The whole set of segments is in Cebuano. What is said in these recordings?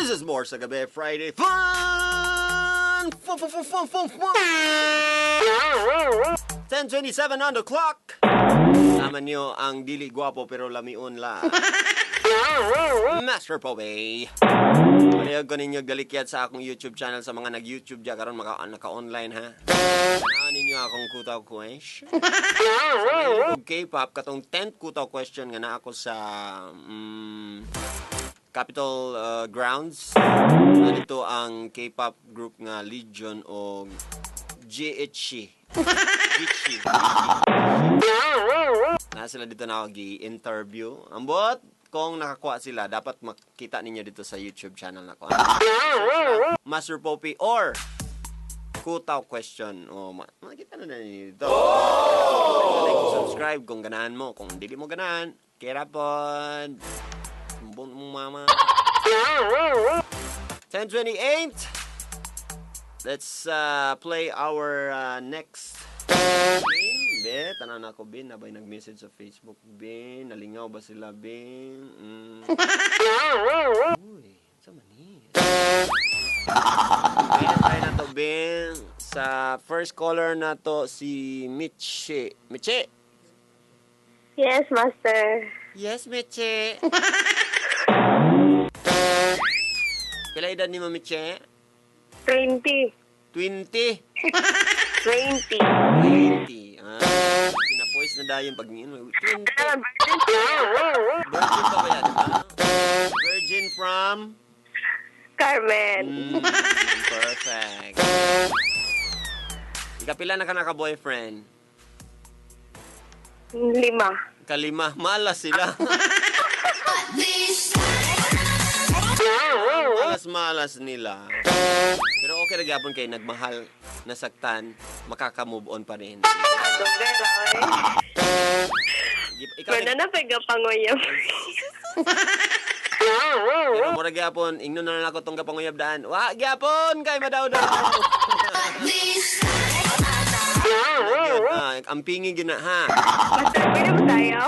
This is More sa Gabi, Friday Fun! Fun, fun, fun, fun, fun, fun! 10:27 on the clock! Tama niyo ang dili gwapo pero lamion la. Master Popey. Palihog ko ninyo galikyat sa akong YouTube channel sa mga nag-YouTube dyan karon maka naka-online ha. Tanawan ninyo akong kutaw question. Sa mahilig og K-pop, katong 10th kutaw question nga na ako sa Capitol Grounds. Dito ang K-pop group nga Legion o GHC. GHC. Na sila dito na ako gi-interview. Ambot, kung nakakuha sila, dapat makita ninyo dito sa YouTube channel nako. Master Popey or Kutaw Question. O, makita na ninyo dito. Like, subscribe kung ganahan mo. Kung dili mo ganahan, kira pod. Sumbong mong mama. 10:28. Let's play our next game. Be, tanan ako, Bin. Nabay nag-message sa Facebook, Bin. Nalingaw ba sila, Bin? Uy, sa man ni? Okay na tayo na to, Bin. Sa first caller na to, si Michi. Michi! Yes, Master. Yes, Michi. Pila edad ni mo, Michi? 20. 20. 20. 20. Ah, pinapoise na dayon pag 20. Ah, virgin. Virgin pa ba yan, di ba? Virgin from? Carmen. Perfect. Ikapila na ka naka-boyfriend? Lima. Kalima. Malas sila. Malas-malas nila. Pero okay ra gyapon kay nagmahal, nasaktan, makaka-move on pa rin. Dugay ra, oy. Ikaw, Pwede na pega panguyab. Pero mura gyapon, ingnon na lang ako tong kapanguyab daan. Wa gyapon kay madaw-daw. Ah, ang pingi gina ha. Master, pwede mo tayo?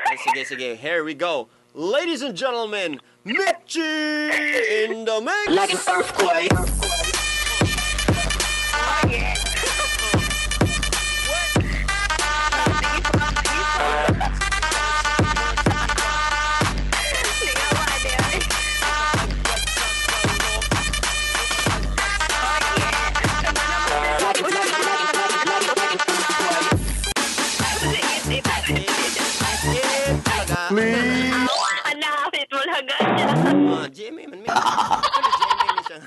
Ay, sige, sige. Here we go. Ladies and gentlemen, Mitchie in the mix! Like an earthquake. Oh, yeah. Ligaw, ade, ay. Oh, yeah. Like an earthquake. Sige, sige. Eh, talaga. Hanapit mo lang niya. Ah, GMA man mi. Actually, GMA ni siya.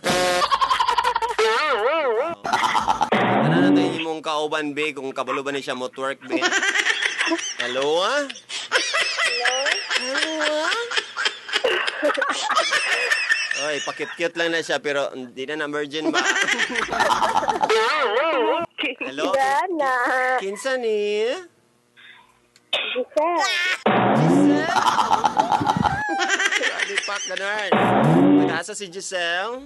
Tanan na tayo imong kauban, be, kung kabalo ba ni siya mo twerk, be. Hello, ah? Hello? Hello, ah? Oy, pakit-cute lang na siya pero hindi na na virgin ba? Hello? Dana. Kinsa ni? Giselle. Giselle! Grabe pak ganun. Taga-asa si Giselle?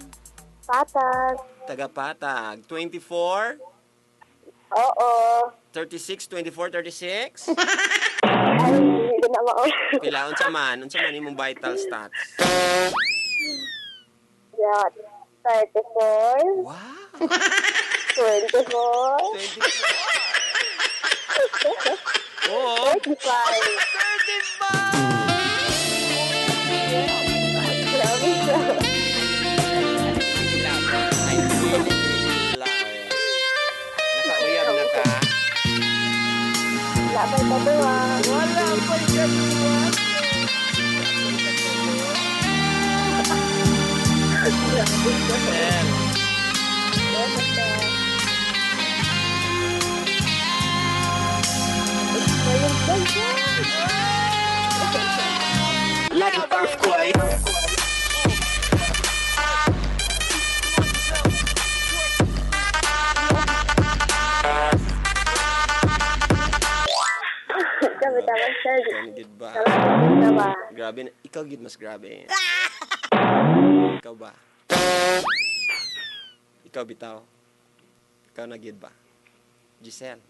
Patag. Taga-Patag. 24? Oo. 36, 24, 36? Ay, hindi na mao. Pila, unsa man? Unsa man imong vital stats? Yeah. 34. Wow! 24. 24! Oo! 35. 35! Grabe siya. I really, really love it. Nakauyab na ka? Wala pa'y katuwa. Wala pa'y katuwa. Well, Yes, Master. Ngayon, ganyan. Like an earthquake. Tama, tama, sir. Ikaw gid ba? Tama, tama. Grabe na. Ikaw gid mas grabe. Ikaw ba? Ikaw bitaw. Ikaw na gid ba? Giselle.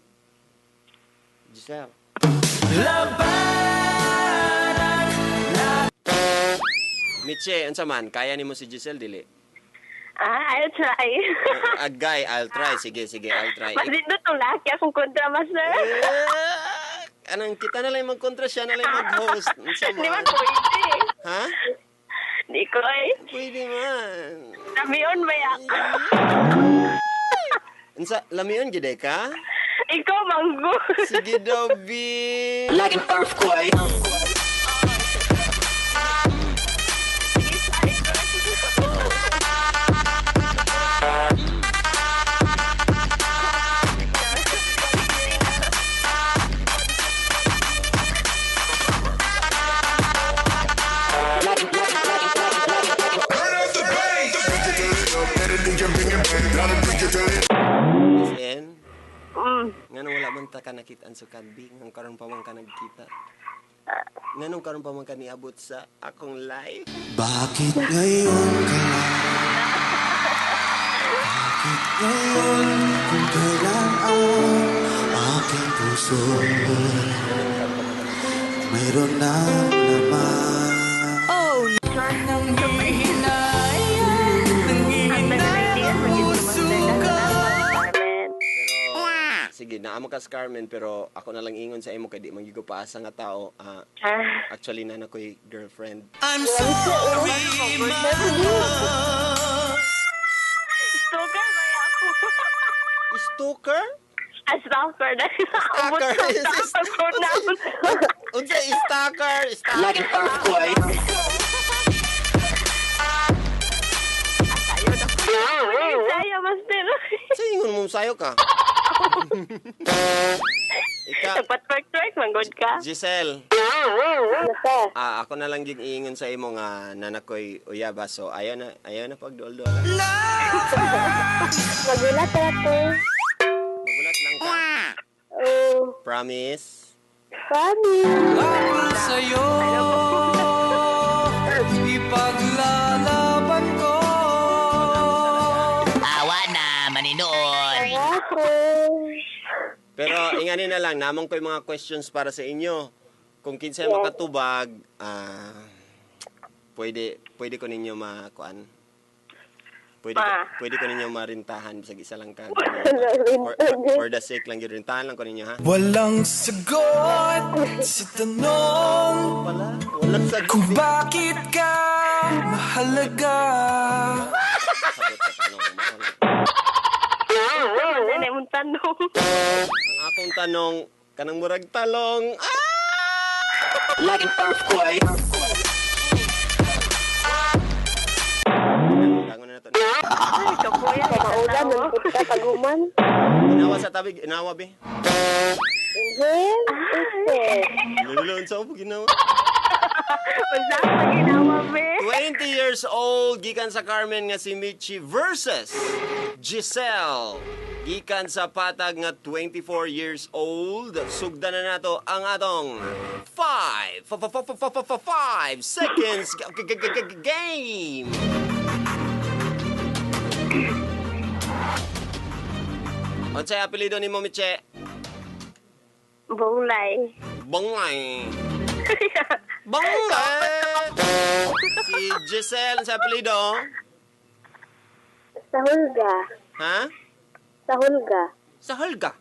Giselle. Mitche, unsa man? Kaya nimo si Giselle dili? Ah, I'll try. Agay, I'll try. Sige, sige, I'll try. Mas dito tong laki akong kontra, Master. Eh, anong kita na lang magkontra siya na lang mag-host. Unsa Di man man? pwede. Ha? Di ko eh. Pwede man. Lamion ba ya? Unsa lamion gid eh ka? Ikaw, manggo. Sige daw, bi. Like an earthquake. SN, Nganong wala man ta ka nakit-an sa bi, nganong karon pa man ka nagkita. Nganong karon pa man ka niabot sa akong life. Bakit ngayon ka lang? Bakit ngayon kung kailan ang aking puso mayroon na naman? Ang nag-idea, magiging Master. Pero sige, naamo ka sa Carmen pero ako na lang ingon sa imo kay di man gyud ko paasa nga tao. Ah, Ah, actually na na ko'y girlfriend. I'm sorry, my love. Stalker ba ya ako? Stalker? Ah, stalker na. Stalker. Stalker. Unsa stalker? Stalker. Like an earthquake. Saya, Master. Sa ingon mo sayo ka. Ika, Nagpat-twerk-twerk, manggod ka. Giselle, Master. ah, ako na lang ging iingon sa imo nga nanakoy uyaba so ayaw na pagduol-duol. Magulat na to. Magulat lang ka. Oh, Promise. funny. Ako sa'yo, ipaglalaban ko. Awa na, maninood. Ako. Pero ingani na lang namong ko'y mga questions para sa inyo. Kung kinsay makatubag, ah pwede pwede ko ninyo makuan. Pwede ko, Ma. pwede ko ninyo marintahan bisag isa lang ka. For the sake lang gyud rintahan lang ko ninyo ha. Walang sagot sa tanong Wala, walang sagot. kung bakit ka mahalaga. Sagot sa tanong mo. Wala. Ano na yung tanong? Ang akong tanong, kanang murag talong. Ah! Like an earthquake. Dangon na nato. Ay, kapuya. Maulan, nagput ka, paguman. Ginawa sa tabi, ginawa be. Inhale, exhale. Lululon sa upo ginawa. Unsa ka ginawa, be? 20 years old gikan sa Carmen nga si Michi versus Giselle gikan sa Patag nga 24 years old. Sugdan na nato ang atong 5 5 seconds game. Unsay apelyido nimo, Miche? Bunglay. Bonglay. Bonglay. Si Giselle, unsay apelyido? Sa hulga. Ha? Sa hulga. Sa Holga.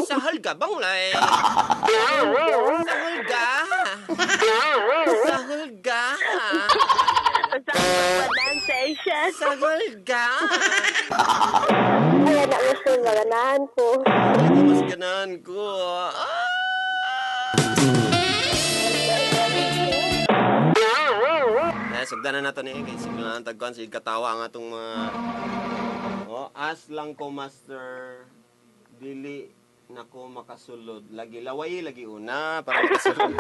Sa Holga, banglay. Sa Holga. Sa Holga. Unsa ka pa-dance Sa Holga. Ay, anak mo siya, maganahan ko. Ito mas ganahan ko. Ah! Na, sugdan na nato ni kay sige lang ang tagkuan sige katawa ang atong mga. Oh, as lang ko master dili nako makasulod. Lagi laway lagi una para makasulod.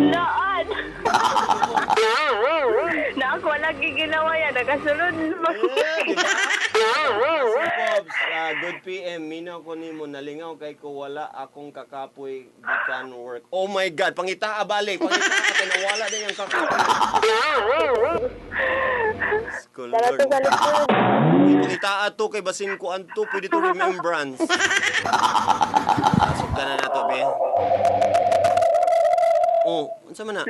Laan! Na ako lagi ginawa yan. Nakasunod. Eh, di ba? Pops, good PM, minaw ko nimo nalingaw kay ko wala akong kakapoy gikan work. Oh my God, pangita balik, pangita kay nawala din ang kakapoy. School Dala to sa likod. Pangita ato kay basin ko anto pwede to remembrance. Sugdan na nato be. Oh, unsa man na?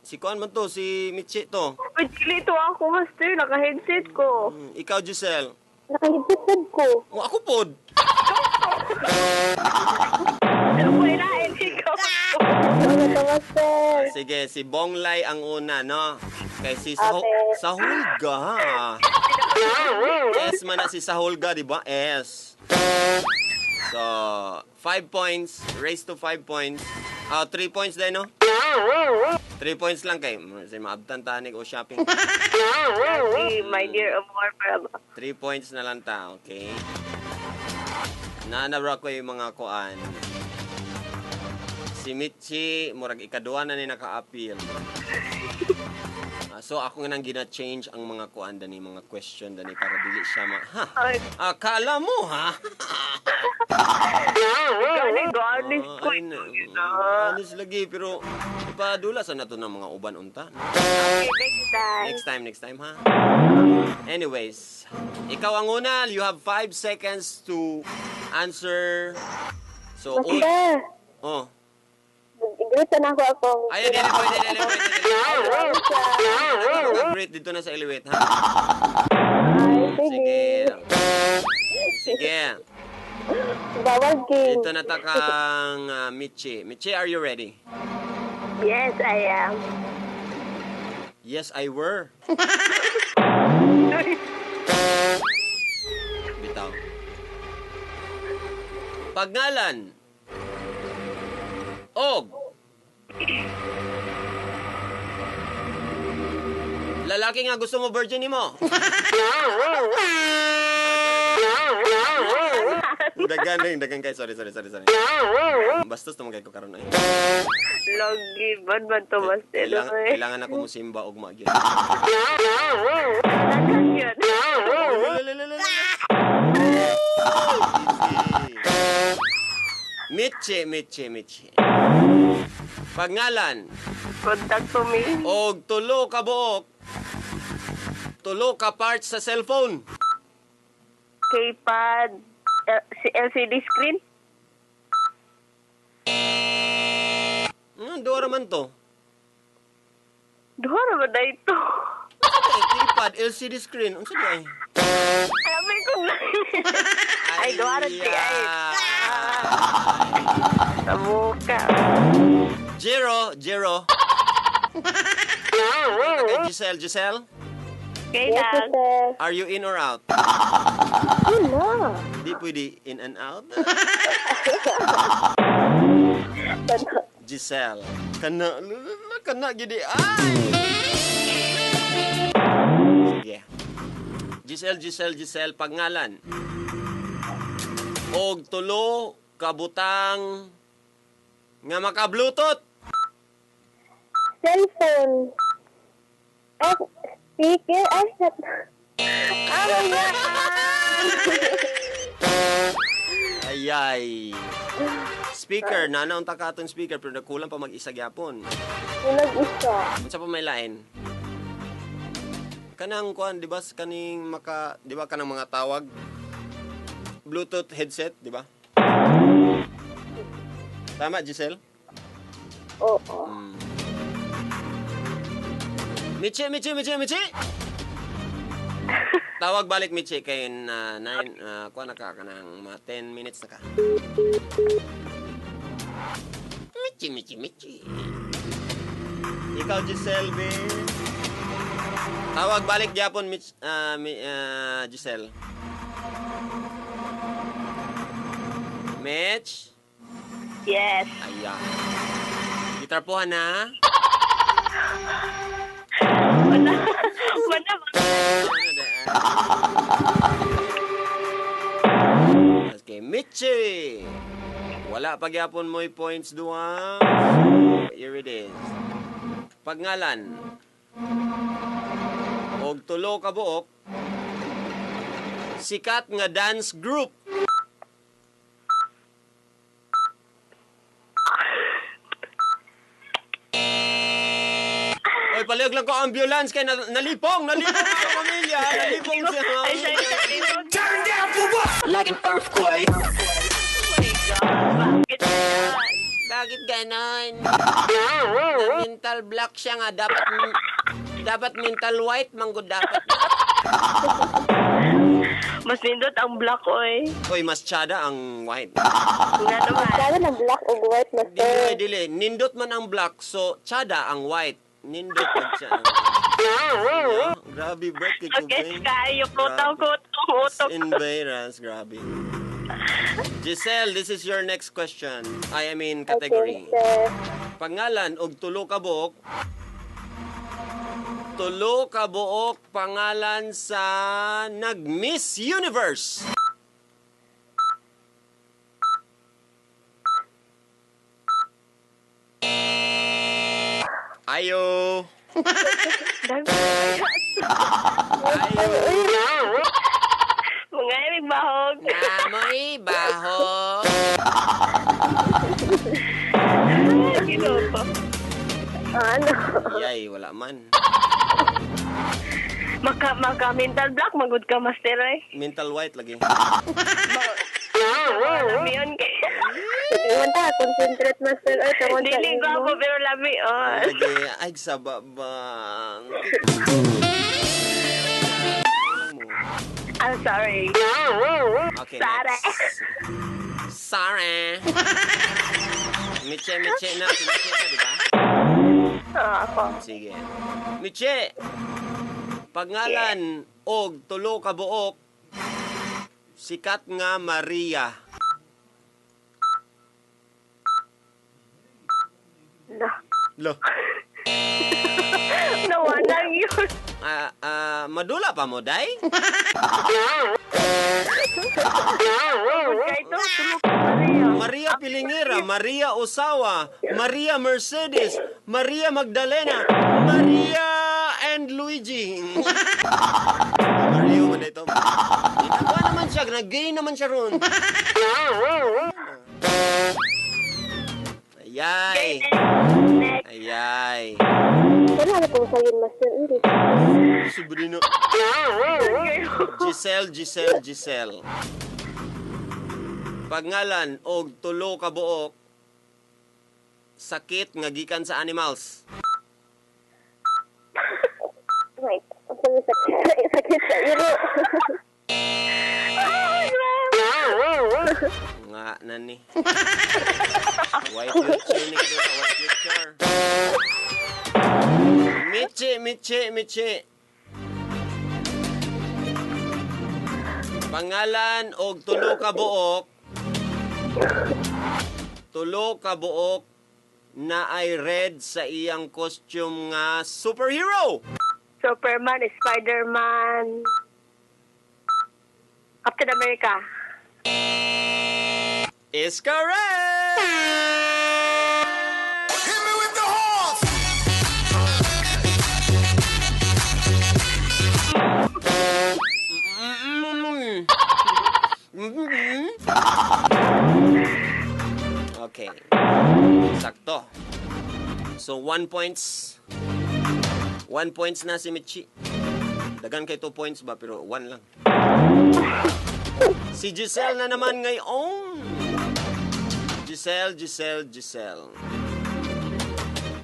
Si kuan man to, si Michi to. Uy, dili to ako, master. Naka-headset ko. Ikaw, Giselle. Naka-headset sad ko. Oh, ako pod. Wala, hindi ko. Ano to, master? Sige, si Bonglay ang una, no? Kay si Ate. Sahulga. S man na si Sahulga, di ba? S. So, 5 points. Raise to 5 points. Ah, 3 points din, no? 3 points lang kay. Kasi maabtan tanig o shopping. Ay, my dear amor, para ba? 3 points na lang ta, okay? Naanabra ko yung mga kuan. Si Michi, murag ikaduha na ni naka-appeal. So ako nga nang gina-change ang mga kuan dani, mga question dani para dili siya ma... Ha? Ay, Akala mo, ha? gani, honest ko. Ay, honest lagi, pero ipadula sa nato ng mga uban unta. No? Okay, next time. Next time, next time, ha? Anyways, ikaw ang una. You have 5 seconds to answer. So, Master, oh. mag-greet na ako ako. Ay, dili, pwede, dili, pwede, dili. Mag-greet dito na sa Eliwit, ha? Ay, Sige. sige. Sige. Bawal game. Dito na ta kang Michi. Michi, are you ready? Yes, I am. Yes, I were. Bitaw. Pagngalan. Og. Lalaki nga gusto mo virgin nimo. Dagan rin, dagan kay. Sorry, sorry, sorry, sorry. Bastos naman kay ko karon ay. Lagi, man man to, master. Kailangan ako musimba og magyud. Dagan yun. Mitche, Mitche, Mitche. Pagngalan, Contact to me. og tulo ka buok. Tulo ka parts sa cellphone. Keypad, LCD screen. Duha ra man to. Duha ra ba na ito? Eh, keypad, LCD screen. Unsa di ay? Alam ko na. Ay, duha ra di ay. Sa buka. Jero, Jero. Okay, Giselle, Giselle, Okay lang. are you in or out? In na. Di pwede in and out. Giselle, kana kana gidi ay. Sige. Giselle, Giselle, Giselle, pagngalan. Og tulo kabutang nga maka-Bluetooth. Cellphone. Ay, speaker. Ay, ano yan? Ayay. Speaker, nana unta ka atong speaker pero nagkulang pa mag-isa gyapon. Ulag isa. Unsa pa may lain? Kanang kuan, di ba kaning maka, di ba kanang mga tawag Bluetooth headset, di ba? Tama, Giselle? Oo. Michi, Michi, Michi, Michi! Tawag balik Michi kay na 9 kuan na ka kanang mga 10 minutes na ka. Michi, Michi, Michi. Ikaw Giselle, be. Tawag balik gyapon Mich, Giselle. Mitch? Yes. Ayan. Gitarpuhan na. Wala. Wala. Okay, Michi. Wala pa gyapon mo'y points duha. Here it is. Pagngalan. Og tulo ka buok. Sikat nga dance group. Oy, palihog lang ko ambulance kay nalipong, nalipong ang pamilya, nalipong siya. Ay, sorry, sorry. Turn down for what? Like an earthquake. Oh my God. Bakit yan? Bakit ganon? Na mental black siya nga. Dapat mental white, manggod dapat. Mas nindot ang black, oy. Oy, mas tsada ang white. Nga naman. Sana ng black o white, Dili, master. dili. Nindot man ang black, so tsada ang white. Nindot man siya. Yeah, grabe, Bert. Kay Okay, Kubay. kayo. Putaw ko. Utok. In Bayras, grabe. Giselle, this is your next question. I mean, category. Okay, sir. Pangalan og tulo ka buok. Tulo ka buok pangalan sa nag-Miss Universe. Ayo. Ayo. Mga ibig bahog. Namoy baho. Ginoo ko. Ano? Yay, wala man. Maka mental block magud ka, master, oy. Mental white lagi. Lami yun kay. Iwan ta, concentrate, master. Ay, tawon sa Dili imo. gwapo pero lami on. Lagi, ay sa babang. I'm sorry. Okay, Sorry. next. Sorry. Miche, Miche na. Si Miche na, di ba? Ah, ako. Sige. Miche, pangalan og tulo ka buok, sikat nga Maria. No. Lo. Nawala yun. Ah, ah, madula pa mo, day? Kaya ito, tulog ka, Maria. Maria Pilingira, Maria Osawa, Maria Mercedes, Maria Magdalena, Maria and Luigi. Mario man ito. Ginagawa naman siya, nag-gay naman siya ron. Ayay. Next. Ayay. Wala na pong sayon, master. Hindi. Sobrino. Giselle, Giselle, Giselle. Pangalan og tulo ka buok sakit nga gikan sa animals. Wait. Ang sakit, sakit sa iro. Nga nani. White future ni kito, white future. Michi, Michi, Michi. Pangalan og tulo ka buok. Tulo ka buok na ay red sa iyang costume nga superhero. Superman, Spider-Man, Captain America. Is correct! Hit me with the horns! Okay. Sakto. So, 1 points. 1 points na si Michi. Dagan kay 2 points ba? Pero 1 lang. Si Giselle na naman ngayon. Giselle, Giselle, Giselle.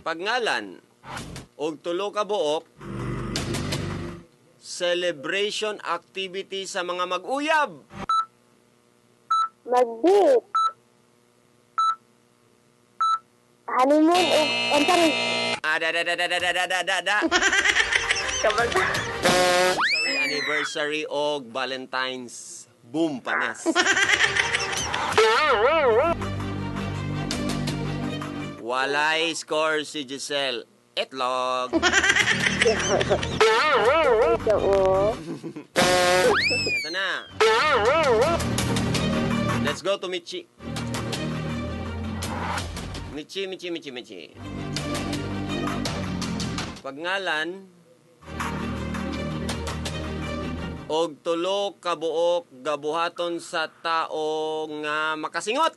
Pagngalan, og tulo ka buok, celebration activity sa mga mag-uyab. Mag-date. Honeymoon o... I'm sorry. Ah, da, da, da, da, da, da, da, da, da. Kapag Sorry, anniversary og Valentine's. Boom, panas. Walay score si Giselle. Itlog. Ito, oh. Ito na. Let's go to Michi. Michi, Michi, Michi, Michi. Pagngalan og tulo ka buok gabuhaton sa tao nga makasingot.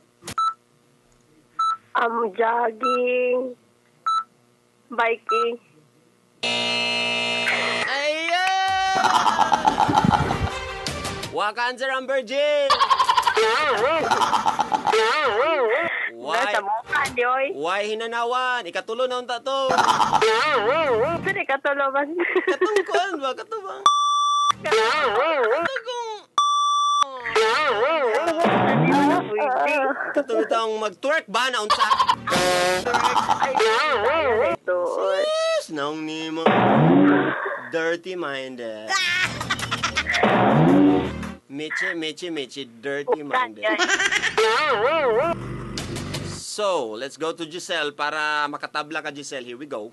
Jogging, biking. Ayan! Wa ka answer ang virgin. Why? Nasa mukha, di oy. Why hinanawan? Ikatulo na unta to. Saan ikatulo ba? Katong kuan ba? Kato ba? Kato kung Hindi mo na pwede. kato bitang mag-twerk ba na unsa? Ay, ito. Yes, naong nimo. Dirty minded. Meche, meche, meche, dirty minded. So, let's go to Giselle para makatabla ka, Giselle. Here we go.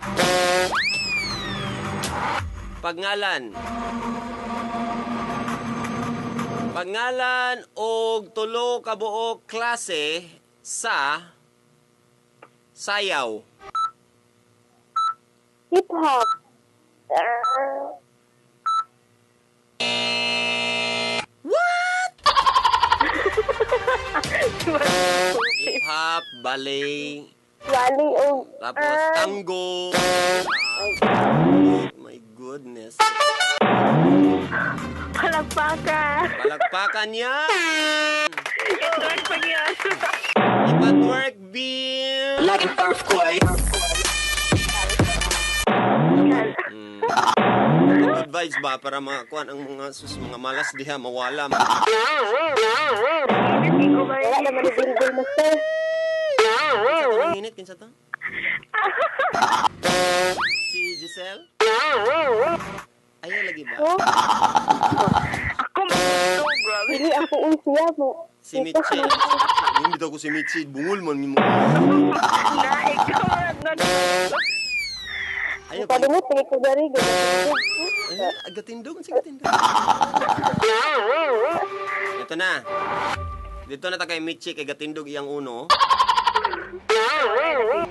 Pangalan. Pangalan og tulo ka buok klase sa sayaw. Hip hop. What? Hip hop, ballet, Wali og tapos tango. My goodness. Palagpakan. Palakpakan niya. Itwork pa yun. Ipatwork beer. Like an earthquake. Good vibes ba para makakuan ang mga sus mga malas diha mawala. Hindi ko ba wala naman ni Bilbil, master. Kinsa to nanginit? Kinsa to? Si Giselle? Ayaw lagi ba? Oh, Ako magusto, grabe. dili ako uy siya mo. Si Michi. Yung bitaw ko si Michi, bungol man nimo. Na, ikaw na. Ayaw pa. Padumot ni ko dari Ay, gatindog, si gatindog. Ito na. Dito na ta kay Michi kay gatindog iyang uno.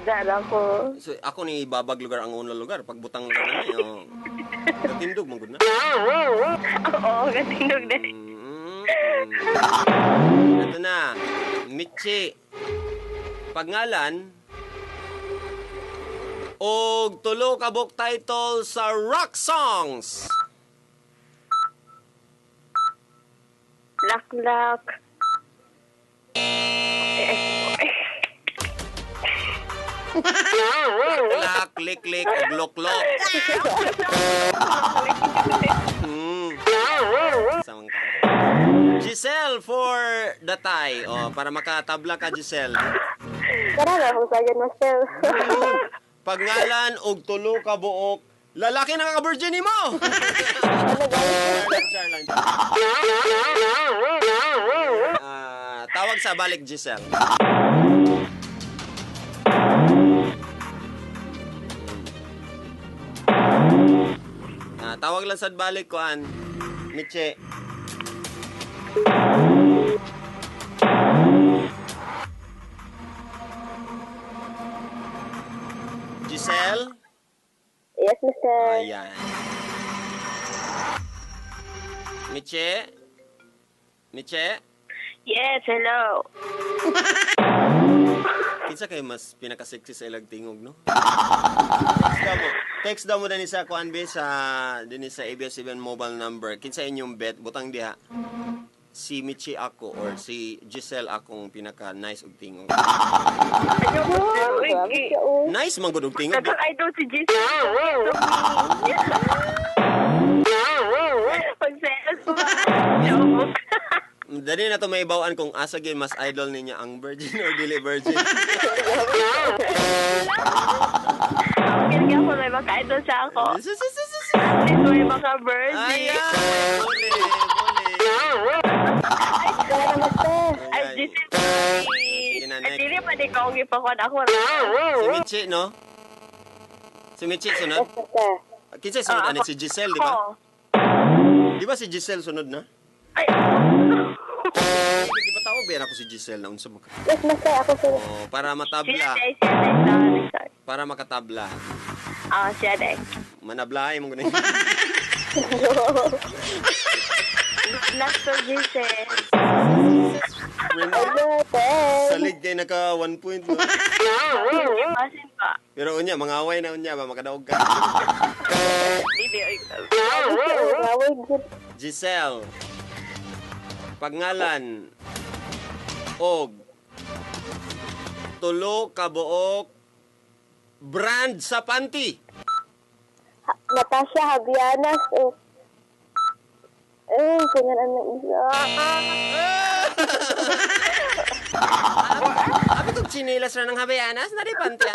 Dala ko. So ako ni babag lugar ang uno lugar pagbutang lugar na ni. Oh. Gatindog man gud na. Oo, gatindog na. Ito na. Michi. Pangalan og tulo ka book title sa rock songs. Laklak. Lak, lik, lik, ug lok, lok. Samang ka. Giselle for the tie. Oh, para makatabla ka, Giselle. Tara na akong sagan, master. Pangalan og tulo ka buok lalaki na ka-virgin nimo. Char lang, char lang. Ah, tawag sa balik, Giselle. Ah, tawag lang sa balik kuan. Miche. Giselle? Yes, master. Ayan. Miche? Miche? Yes, hello. Kinsa kay mas pinaka-sexy sa ilag tingog, no? Text daw mo dinhi sa kuan be sa dinhi sa ABS-CBN mobile number. Kinsa inyong bet butang diha. Si Michi ako or si Giselle akong pinaka nice og tingog. Ano Grabe siya, oh. Nice man gud og tingog. Daghang idol si Jesus. Pag-selos mo. Joke. Dali na to may bawaan kung asa gyud mas idol ninya ang virgin or dili virgin. Kaya ako may maka-idol sa ako. Sus, sus, sus, sus. At least may maka-virgin. Ayan! Huli, huli. Tara na, master. Ay, Ayan. Giselle. Sige na, Ay, next. dili pa di ko ang ipakon ako. Si Michi, no? Si Michi sunod? Yes, master. Kinsa sunod Ah, ani ako. si Giselle, di ba? Ako. Di ba si Giselle sunod na? Ay, Di ba tawag ba yan ako si Giselle na unsa mo ka? Yes, master. Ako sunod. Oh, para siya matabla, day, siya day. Sorry, sorry. para makatabla. Ah, siya day. Manablahay mo gani. Luck to Giselle. Hello, thanks. Salig kay naka 1 point no. Asin pa. Pero unya mangaway na unya ba makadaog ka. Dili, oy. Grabe, good. Giselle. Pangalan og Tulo ka buok brand sa panty. Natasha Habianas. Oh. Eh, kinganan ng isa. Abi kog chinelas ra ng Habayanas, na di panty.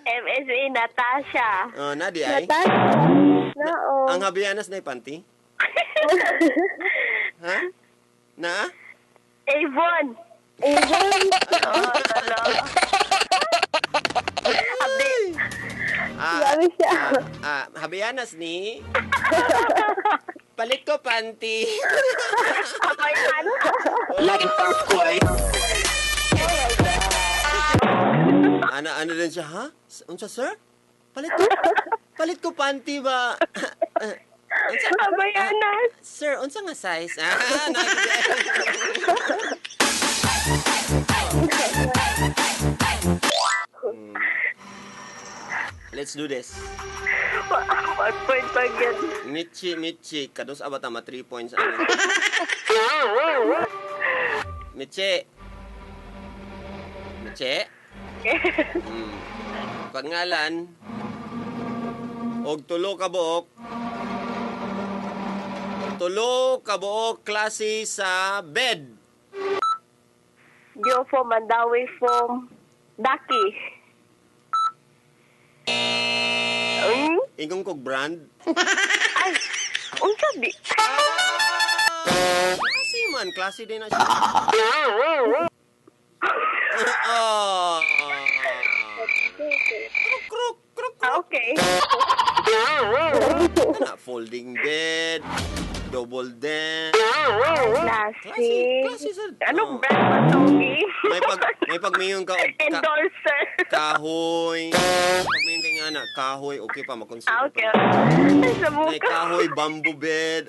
MSA Natasha. Oh, na di ay. Natasha. Nao. Ang Habayanas na panty? Ha? Na? Avon. Avon. Oh, talo. Abi. Ah, Grabe siya. Habayanas ni Palit ko panty. Abayan. Like an earthquake. Ano din siya, ha? Unsa, sir? Palit ko panty ba? Unsa, Abayanas. sir, unsa nga size? Ah, Let's do this. 1 point pa gyud. Michi, Michi, kadus abata ma 3 points ano. Michi. Michi. Pangalan og tulo ka buok. Tulo ka buok klase sa bed. Geofoam, Mandawi foam, Daki. Ingong kog brand. Ay, unsa di? Klase man, klase din na siya. Oh. Kruk, kruk, kruk, kruk. Ah, okay. Kana, folding bed, double den. Klase. Klase sa... Anong oh. brand ba, Togi? May pagmayon ka, og Endorser. kahoy. Pagmayon ka nga na, kahoy, okay pa, makonsider Ah, okay. pa. Ay, sa May mukha. kahoy, bamboo bed,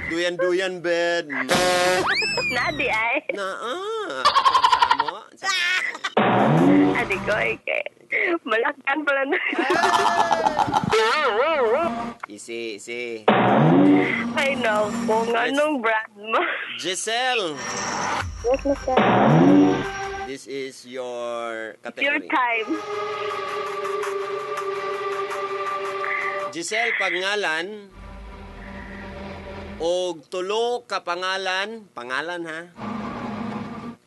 duyan-duyan bed. Nadi ay. Na, ah. Sa mo? Sa Adi ko, eh, kay. Malakan pala na. Easy, easy. Ay, naku. Anong brand mo? Giselle, Yes, Master. this is your It's your category. time. Giselle, pangalan og tulo ka pangalan, pangalan ha.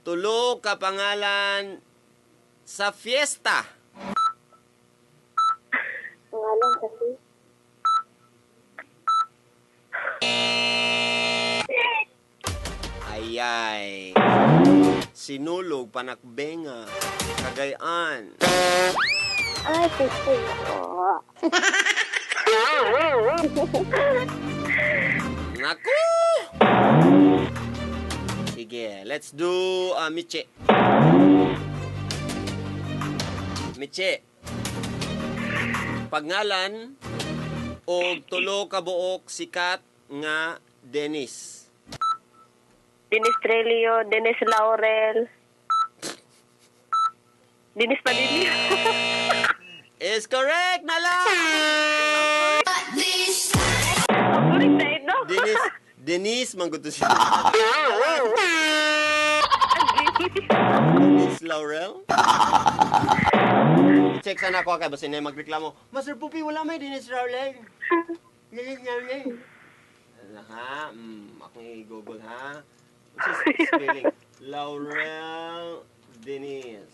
Tulo ka pangalan sa fiesta. Pangalan kasi. Ayay. Sinulog, Panakbenga, Cagayan. Ay, kasi. Oh. Naku! Sige, let's do Miche. Miche. Pangalan og tulo ka buok sikat nga Dennis. Dennis Trelio, Dennis Laurel. Dennis Padilla. Is correct na lang! Correct na ito. Dennis, Dennis, mangguto siya. Dennis Laurel? Check sana ako kay basta na magreklamo. Master Pupi, wala may Dennis Laurel. Dennis Laurel. Ano ha? Akong i-google ha. What's his spelling? Laurel Dennis.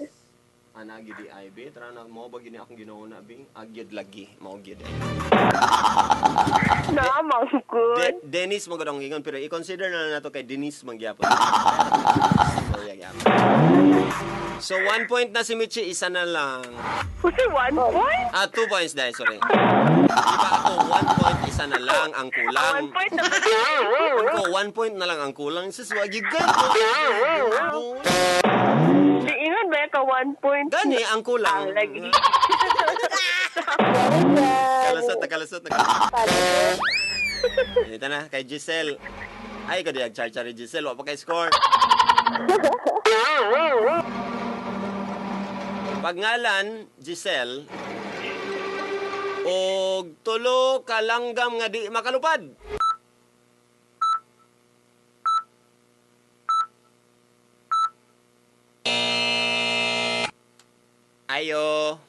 Ana gyud di ay be tara na mo ba gini akong ginawa na bing agyud lagi mao gyud ay. Na, mangkod. Dennis mo gud ang ingon pero i-consider na lang nato kay Dennis man gyapon. So, yeah, yeah. So 1 point na si Michi, isa na lang. Kasi 1 point? Ah, 2 points dahil, sorry. Di ba ako 1 point, isa na lang ang kulang. 1 point na Ako 1 point na lang ang kulang. Sus, wag yun ka. Di ingon ba ka 1 point? Gani ang kulang. Ah, lagi. Kalasot, nakalasot, nakalasot. Ito na, kay Giselle. Ay, ikaw di char Giselle. Wa pa kay score. Pangalan, Giselle, og tulo ka langgam nga di makalupad. Ayo.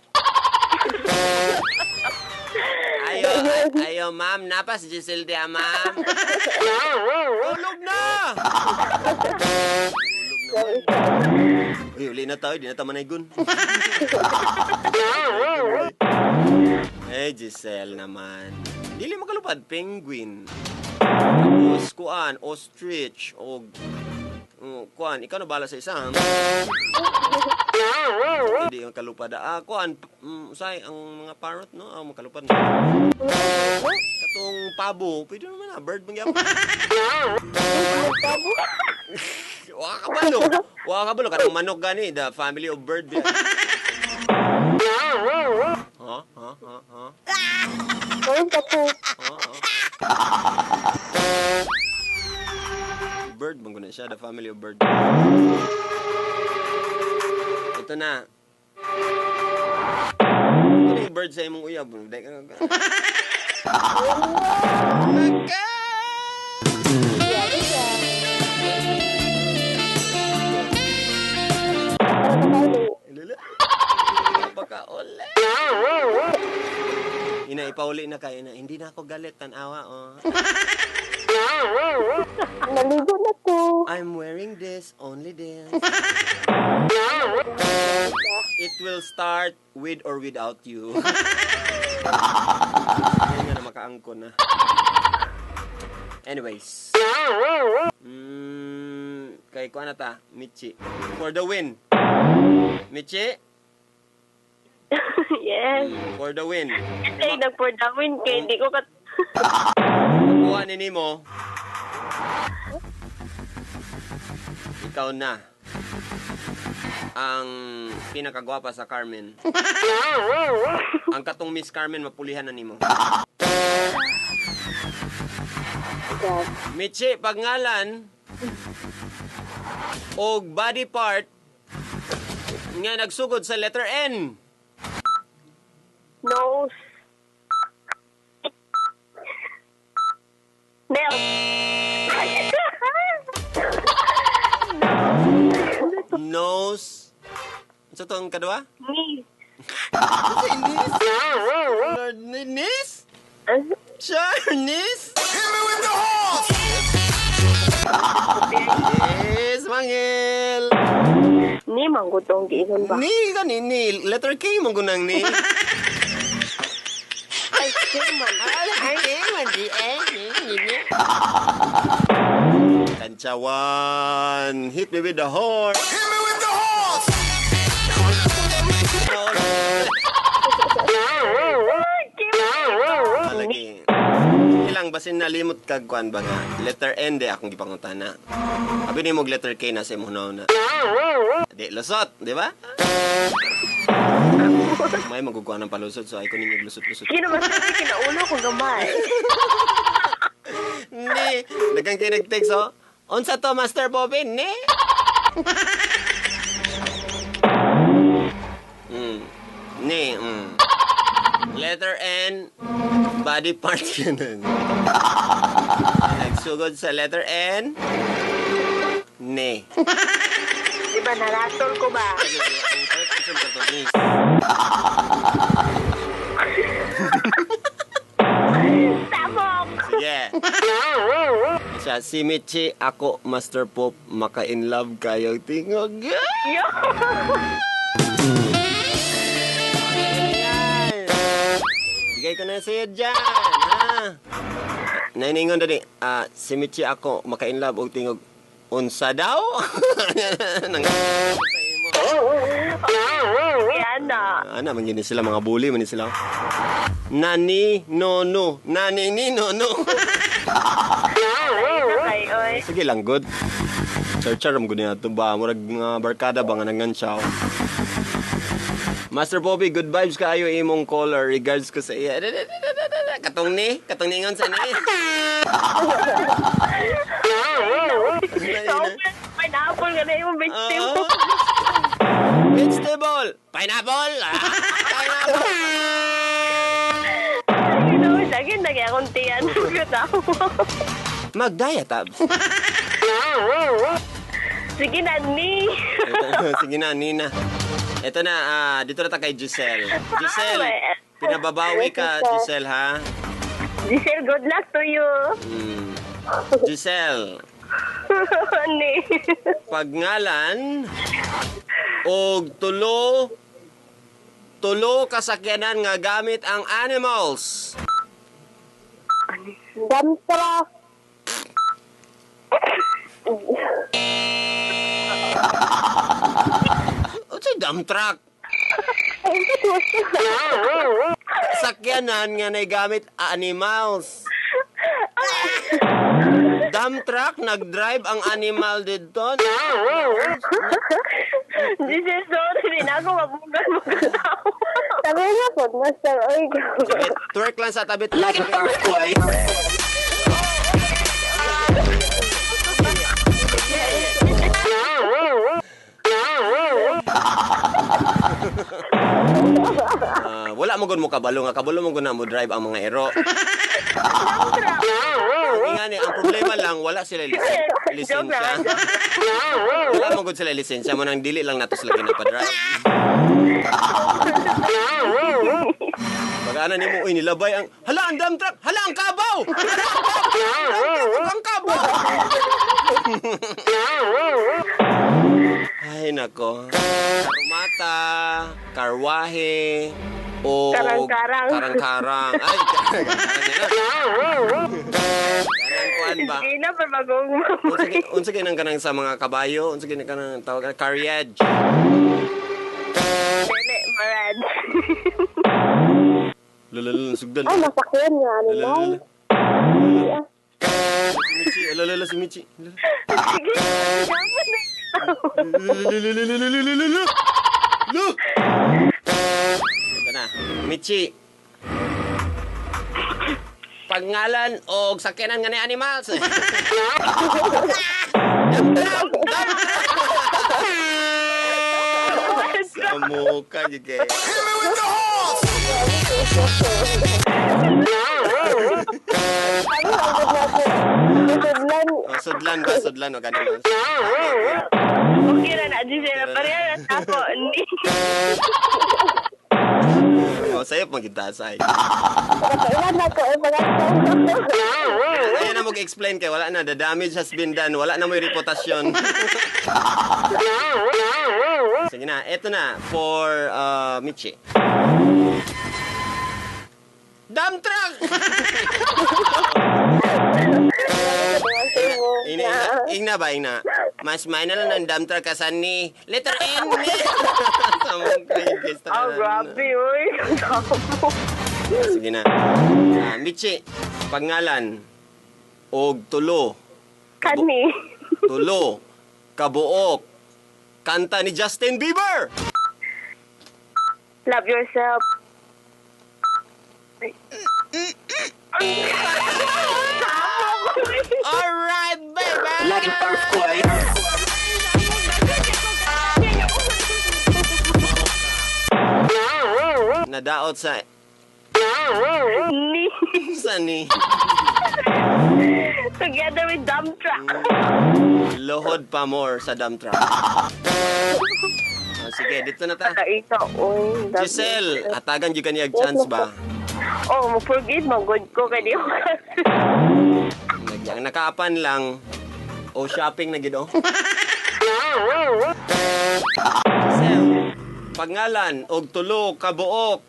Ayo, ayo, ma'am. Napas Giselle dia, ma'am. Tulog na! Tulog na. Uy, uli na tayo. Di na ta manaygon. Eh, Giselle naman. Dili makalupad, penguin. Tapos, kuan, ostrich, o kuan, ikaw na bala sa isa. Hindi yung kalupad. Ah, kuan, usay, ang mga parrot, no? Ah, makalupad. No? Katong pabo, pwede naman na, bird man gyapon. Wa ka balo. Wa ka balo katong manok gani, the family of bird. Ha? Ha? Ha? Ha? Gawin ka po. Ha? Ha? Bird man guna siya, the family of bird. Ito na. Ano yung bird sa imong uyab? Dai ka. Lala. Baka uli. Ina, ipauli na kayo na. Hindi na ako galit, tanawa, oh. Naligo na ko. I'm wearing this, only this. It will start with or without you. Ngayon nga na makaangko na. Anyways. Kay kuha na ta, Michi. For the win. Michi, Yes. for the win. Ay, nag-for the win kay hindi ko kat... Makuha ni nimo. Ikaw na ang pinakagwapa sa Carmen. Ang katong Miss Carmen mapulihan na nimo. Michi, pagngalan og body part nga nagsugod sa letter N. Nose. Nail. Nose. Sa to ang kadwa? Knee. Nis? Lord, nis? Sure, nis? Hit me with the horns! Yes, mangil. Ni manggutong giingon ba? Ni gani ni letter K mo gunang ni. Ay, man. Ay, K man di eh ni ni. Kantsawan, hit me with the horn. Hit me with the horns! Lagi. Ilang basin nalimot kag kuan ba nga letter N de akong gipangutana. Abi nimo og letter K na sa imong na. Di lusot, di ba? May maguguan ng palusot so ay ko ninyo lusot-lusot. Sino ba sa kinaulo ko gamay? Ni, daghang kay nag-text oh. Unsa to Master Bobby ni? Ni, Letter N, body part yun. Nagsugod sa letter N, ni. Di ba naratol ko ba? Tamok! Sige. Siya, si Michi, ako, Master Pop, maka-in love kayo. Tingog. Yo! Bigay ko na sa'yo dyan. Ha? Nainingon dali, si Michi ako, maka-in love og tingog. Unsa daw? Nang Yan na. Ana, man gini sila, mga bully man sila. Nani, no, no. Nani, ni, no, no. Ay, oy. Sige lang, good. Char-char, am good niya ito ba? Murag mga barkada ba nga nangansyaw. Master Bobby, good vibes kaayo imong caller. Regards ko sa iya. Katong ni, katong ningon sa ni. Pineapple ka na yung vegetable. Vegetable! Pineapple! Ah, pineapple! Ginawa sa akin, naging akong tiyan. Ako. Mag-diet, abs. Sige na, ni. Sige na, Nina. Ito na, dito na ta kay Giselle. Giselle, pinababawi ka, Giselle, ha? Giselle, good luck to you. Giselle, Ani. pagngalan og tulo kasakyanan nga gamit ang animals. Dump truck. Unsay dump truck? Sakyanan nga naigamit animals. Dump truck, nag-drive ang animal dito. Giselle, sorry. Di na ako mabugan mo katawa. Sabi na po, Master. Oy, Sige, twerk lang sa tabi. Like an earthquake. Wala mo gud mo kabalo nga kabalo mo gud na mo drive ang mga ero. Ang nga ni, ang problema lang wala sila lisensya. Wala mo gud sila lisensya mo nang dili lang nato sila ginapadrive. Pag ana nimo uy nilabay ang hala ang dump truck, hala ang kabaw. Hala ang kabaw. Ang kabaw. Ay nako. Karumata, karwahe, o Karang-karang. Karang-karang. Ay, karang-karang. Kanang kuan ba? Sige na, pero bagong mamay. Unsa kay nang kanang sa mga kabayo? Unsa kay kanang tawag carriage? Dili, Marad. Lalalala sugdan. Ay, masakyan nga. Ano Lalalala. Si Michi, lalalala si Michi. Sige, dapat na. Lalalala. Ito na. Michi. Pangalan og sakyanan nga ni animals. Sa mukha gyud kay. Hit me with the horns! Ano ang good natin? Sudlan. Oh, sudlan ba? Sudlan o ganun. Okay na na, Giselle. Pareha na sa ako. Ni. Oh, sayop magitasay. Kailan na ko. Eh, Ayaw na mag-explain kay wala na. The damage has been done. Wala na mo'y reputasyon. Sige na. Eto na for Michi. Dump truck! Ina, ina, ingna ba, ingna? Mas may na lang ng dump truck kasan ni letter N ni. Oh, grabe, uy. Sige na. Michi, pangalan og tulo. Kani. Tulo. Kabuok. Kanta ni Justin Bieber. Love yourself. All right, baby. Like an earthquake. Nadaot sa Ni. sa ni Together with dump truck. Lohod pa more sa dump truck. Oh, sige, dito na ta. Ito, uy. Giselle, atagan jud kaniya chance ba? Oh, mo-forgive mo good ko kay di ko. Ang nakaapan lang o shopping na gid oh. Giselle, pangalan og tulo ka buok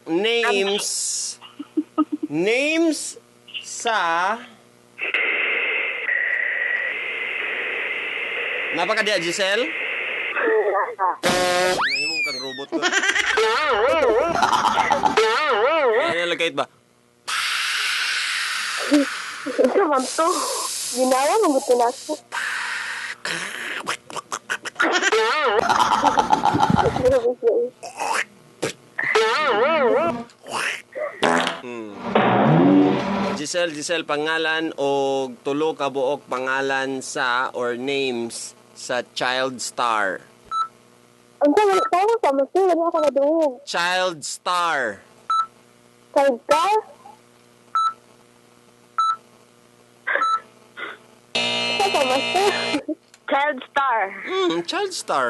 names sa Napa ka diya, Giselle? Ano mo kang robot ko? Ano nalagay ba? Ito, ma'am to. Ginawa mo gusto na ako. Giselle, pangalan o tulo ka buok pangalan sa or names sa child star. Ang sa tawo sa mas wala ako nadungog. Child star. Sidecar? Sa master? Child star. Child star.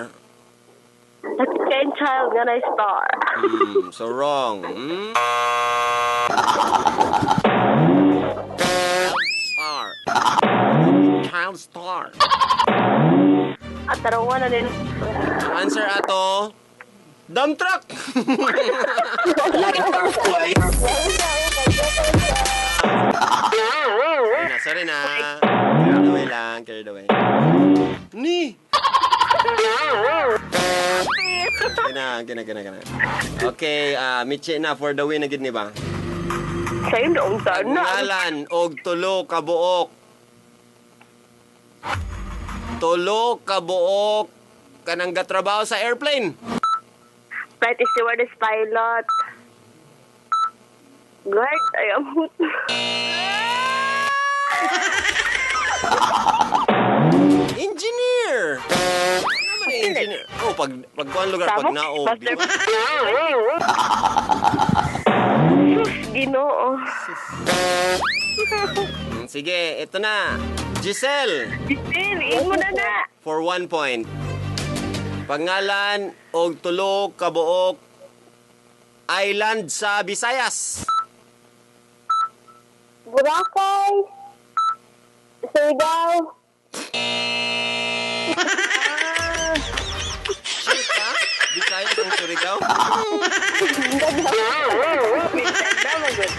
Second child nga na star. So wrong. Star. Child star. At tarangan na din. Ang answer ato, dump truck. Like an earthquake. Sorry na, sorry na. Carried away lang, carried away. Ni! Kina, kina, kina, kina. Okay, Michi na for the win na gid ni ba? Sa'yo noong taon na. Ngalan og tulo ka buok. Tulo ka buok kanang gatrabaho sa airplane. Flight stewardess, pilot. Guard, ay amot. Engineer. Ano man ang engineer? Oh, pag pag kuan lugar pag Tama, naog, di Master. ba? Sus, Ginoo. Sige, ito na. Giselle, Giselle, imo na na. for 1 point. Pangalan og tulo ka buok island sa Visayas. Boracay. Surigao. Shit, ha? Visayas ang Surigao? Tama, good.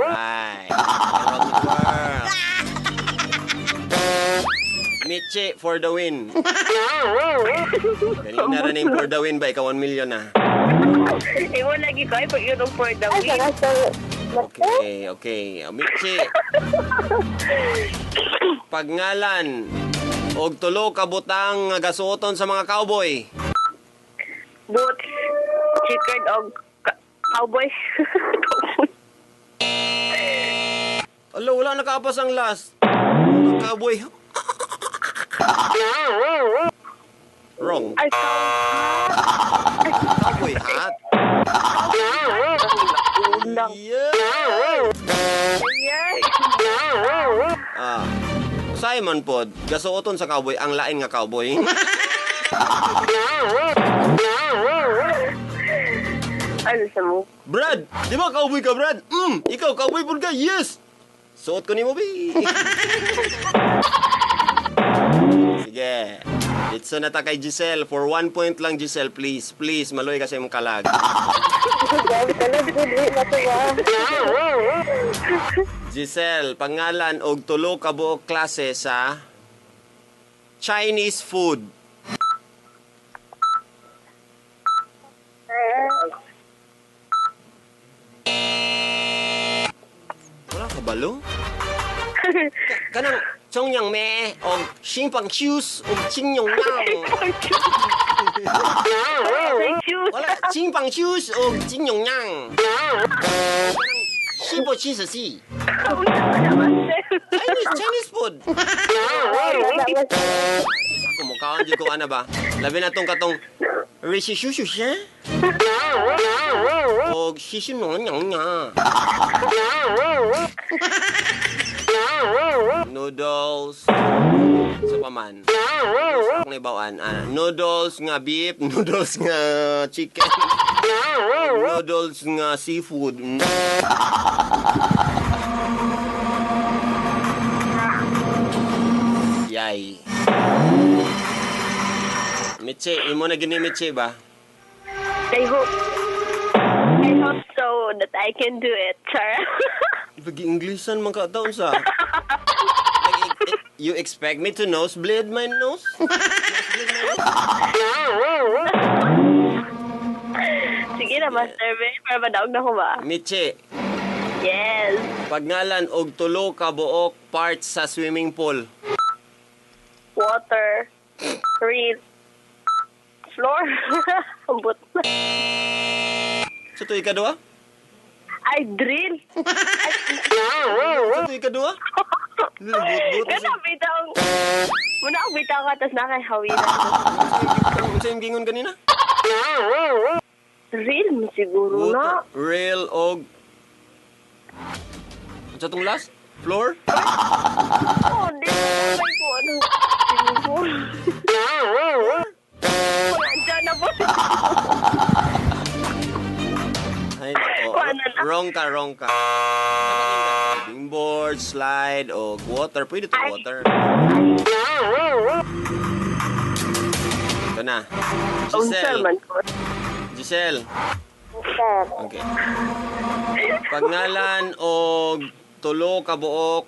Right. Around the world. Michi for the win. Ganina rin yung for the win ba? Ikaw 1 million na. Imo lagi ko ay pag yun ang for the Ay, win. sa sa Master? Okay, okay. Michi. Pagngalan og tulo ka butang nga gasuoton sa mga cowboy. Boots, chicken, og cowboy. Cowboy. Ala, wala nakaapas ang last. Cowboy. Wrong. Ay, cowboy. Cowboy hat. Unang. Yeah. Ayan. Ah. Simon pod, gasuoton sa cowboy ang lain nga cowboy. Ano sa mo? Brad, di ba cowboy ka, Brad? Ikaw cowboy pud ka. Yes. Suot ko nimo, bi. Sige. Ditso na ta kay Giselle. For 1 point lang, Giselle, please. Please, maloy kasi imong kalag. Grabe ka lang, good. Wait na to ba? Giselle, pangalan og tulo ka buok klase sa Chinese food. Wala ka balo? Kanang Chongyang me og Xingpang shoes og Qingyong yang. Thank you. Wala, Xingpang shoes og Qingyong yang. Kanang Xingpo cheese si. Chinese food. Ako mukhaon jud ko ana ba. Labi na tong katong Rishi shushu siya. Og shishu no nyang nya. Noodles. Sa paman. Akong naibawan. Noodles nga beef, noodles nga chicken, noodles nga seafood. Yay. Mitche, imo na gini Mitche ba? I hope. I hope so that I can do it, Char. Pag-Englishan man ka taon sa. Like, you expect me to nosebleed my nose? Nosebleed my nose? Sige na, Master Ben. Para madaog na ko ba? Mitche, Yes. pagngalan og tulo ka buok parts sa swimming pool. Water. Real. Floor. Ambot na. Sa tuig ka duha? Ay, drill. Sa tuig ka duha? But-but. Gana, bitaw. Muna ako bitaw ka, tapos nakahawiran. Unsa yung gingon kanina? Drill mo siguro na. Water, rail og Unsa tong last? Floor? Oh, di ko may ko ano. Siguro. Wala, dyan na po. Ay, nako. Kuha na lang. Wrong ka, wrong ka. Diving board, slide, o water. Pwede to Ay. water. Ito na. Unsa Giselle. man ko. Giselle. Sir. Okay. Pangalan o tulo ka buok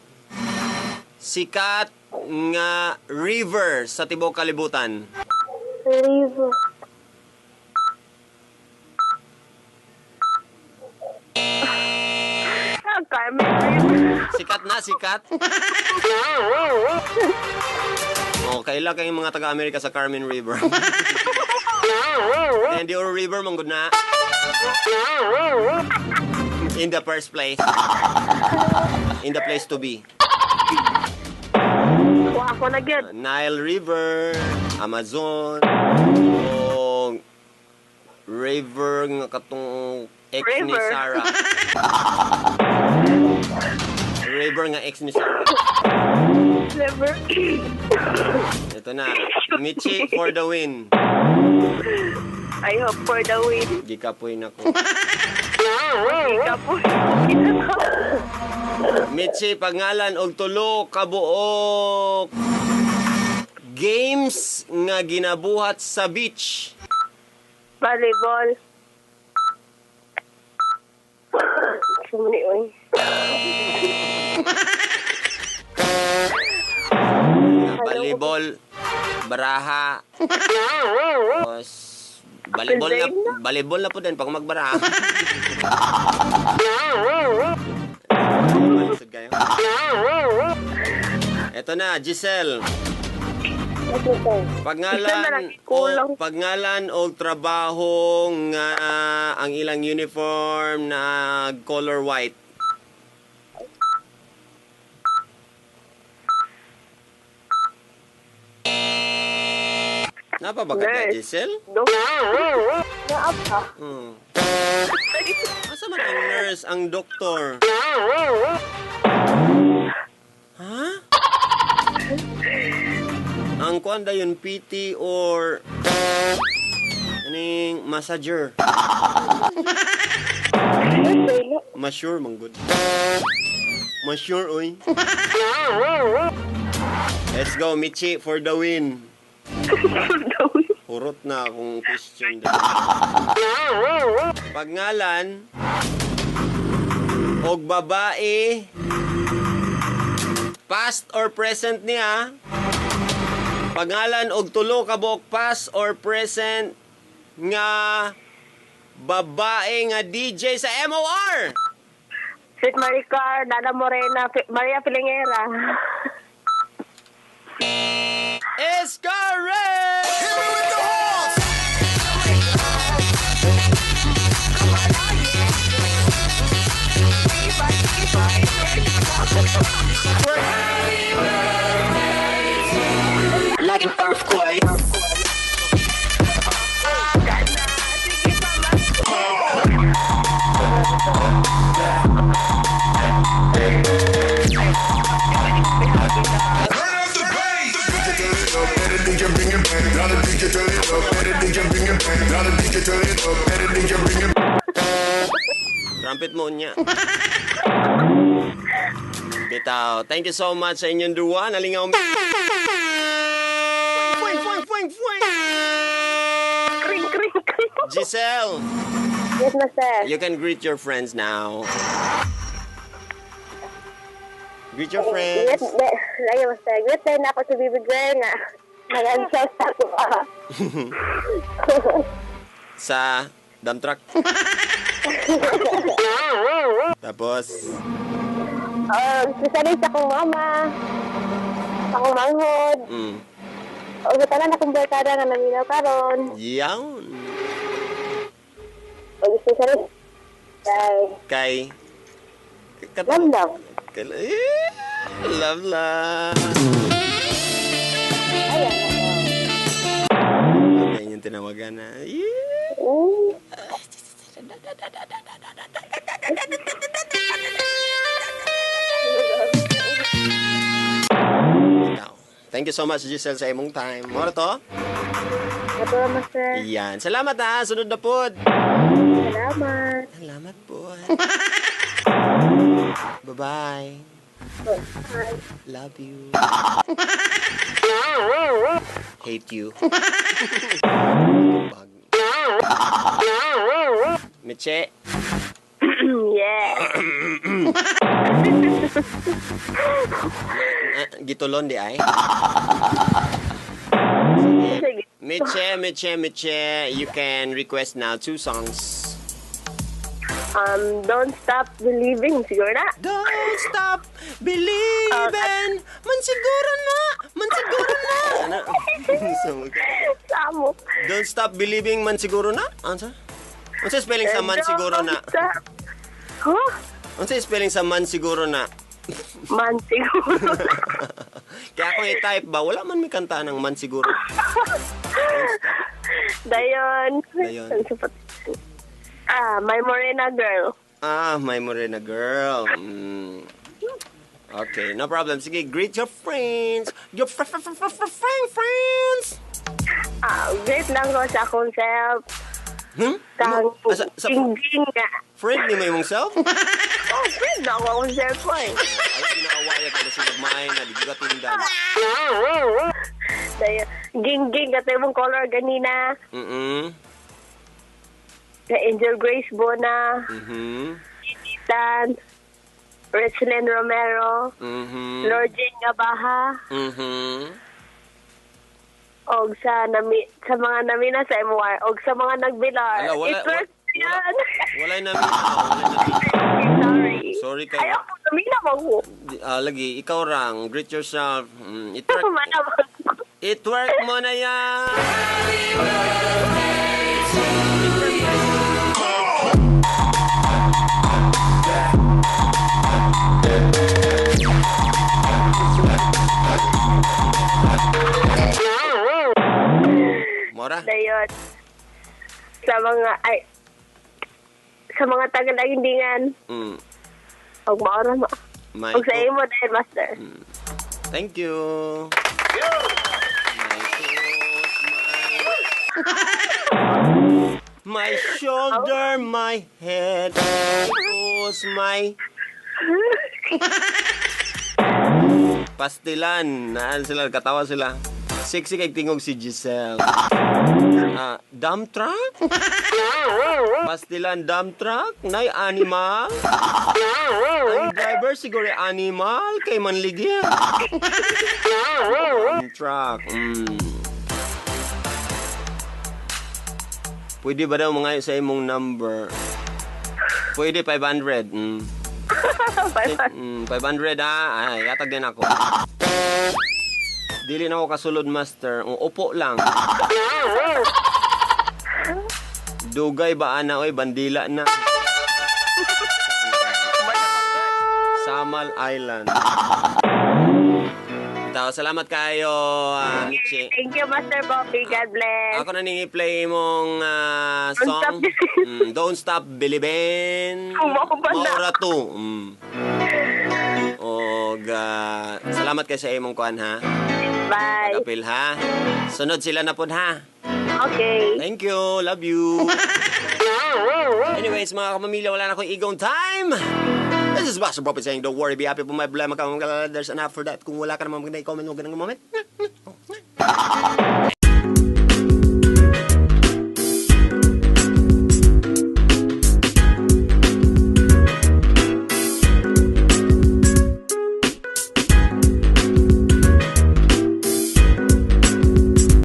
sikat nga river sa tibuok kalibutan. River. Ah, Carmen River. Sikat na, sikat. Oh, kaila kayong mga taga-Amerika sa Carmen River. Then the Oro River manggod na. In the first place. In the place to be. Wa ako na gyud. Nile River, Amazon, o river nga katong ex ni River. Sarah. River nga ex ni Sarah. River. Ito na. Michi for the win. I hope for the win. Gikapoy na ko. Ikaw po. Michi, pangalan og tulo ka buok games nga ginabuhat sa beach. Volleyball. Sumuni oy. Volleyball, baraha. Tapos, volleyball na, volleyball na po din pag magbaraha. Malisod kayo. Ito na, Giselle. Yes, sir. Pangalan Isa na lang, o kulang. pangalan o trabaho nga ang ilang uniform na color white. Napa ba ka Nurse. Giselle? Do. Naa pa. Hmm. Asa man ang nurse, ang doktor? Ha? Ang kuan dayon PT or aning massager. Masure man good. Masure oy. Let's go Michi for the win. Hurot na akong question din. Pagngalan og babae, past or present niya. Pangalan og tulo ka buok past or present nga babae nga DJ sa MOR. Sweet Maricar, Dada Morena, Maria Pilingera. Is correct! Hit me with the horns. Like an earthquake. Turn up the bass. Better DJ bring it back. Now the DJ turn it up. Better DJ bring it back. Now the DJ turn it up. Better DJ bring it Trumpet mo niya. Bitaw. Thank you so much sa inyong duwa. Nalingaw. Fuing, fuing, fuing, fuing. Kring, kring, kring. Giselle, Yes, master. you can greet your friends now. Greet your Yes, friends. lagi, master. Greet na ako si baby girl nga. Nag-answer sa ako. Ah. Sa dump truck. Tapos, Especially sa akong mama, sa akong manghod, o sa tanan akong barkada nga naminaw karon. Yawn. O especially kay Kay, Love Love. Kay, eh, love, love. Ayan. Okay, yung tinawagan na. Yeah. Ikaw. Thank you so much, Giselle, sa imong time. Mora to? Ito, Master. Yan. Salamat ha. Sunod na pod. Salamat. Salamat po. Bye-bye. Bye. Love you. Hate you. Bag. Meche. Yeah. Gitulon di ay. Sige. Meche, Meche, Meche, you can request now two songs. Don't Stop Believing, siguro na. Don't stop believing. Man siguro na. Man siguro na. Ano? Samo. Don't stop believing, man siguro na. Ano sa? Unsa spelling sa man siguro na? Don't stop. Huh? Unsa spelling sa man siguro na? Man siguro na. Kaya ako i-type ba, wala man may kanta ng man siguro. Dayon. Dayon. Ah, My Morena Girl. Ah, My Morena Girl. Okay, no problem. Sige, greet your friends. Your friends. Ah, greet lang ko sa akong self. Hmm? Kang Sa Gingging nga. Friend ni mo imong self? Oh, friend na ako akong self ko eh. Ay, ginaawaya ka na sila maay na, di ka tindan. Dayon. Gingging, kato imong color ganina. Sa Angel Grace Bona. Tan. Richlyn Romero. Lord Jane Gabaha. Og sa nami, sa mga namina sa MR og sa mga nagbilar. Ala, wala, It works yan. Walay namina. Walay namina. Sorry. Sorry kayo. Ay, ako namina mo ko. Lagi, ikaw rang. Greet yourself. It work. Mana mo. It work mo na yan. Mora? Dayon. Sa mga, ay, sa mga taga-lagindingan. Og maura mo. My Og sa imo dahil, Master. Thank you. My toes, my shoulder, my head, toes, my Pastilan. Naan sila, katawa sila. Sexy kay tingog si Giselle. Dump truck? Pastilan dump truck? Nay animal? Ang driver siguro animal kay manligya. Dump truck. Pwede ba daw mga sa imong number? Pwede 500. 500 ha. Ay, yatag din ako. Dili na ako kasulod, Master. Upo lang. Dugay ba ana oy bandila na. Samal Island. Itaw, salamat kayo, Michi. Thank you, Master Bobby. God bless. Ako na ning i-play imong Don't song. Stop. Don't Stop Believin'. Maura to. Og salamat kay sa imong kuan ha. Bye. Pag-apil ha. Sunod sila na pud ha. Okay. Thank you. Love you. Anyways, mga kapamilya, wala na akong igong time. This is Master Bobby saying, don't worry, be happy po may problema ka. There's an app for that. Kung wala ka naman maganda i-comment, huwag ka nang moment.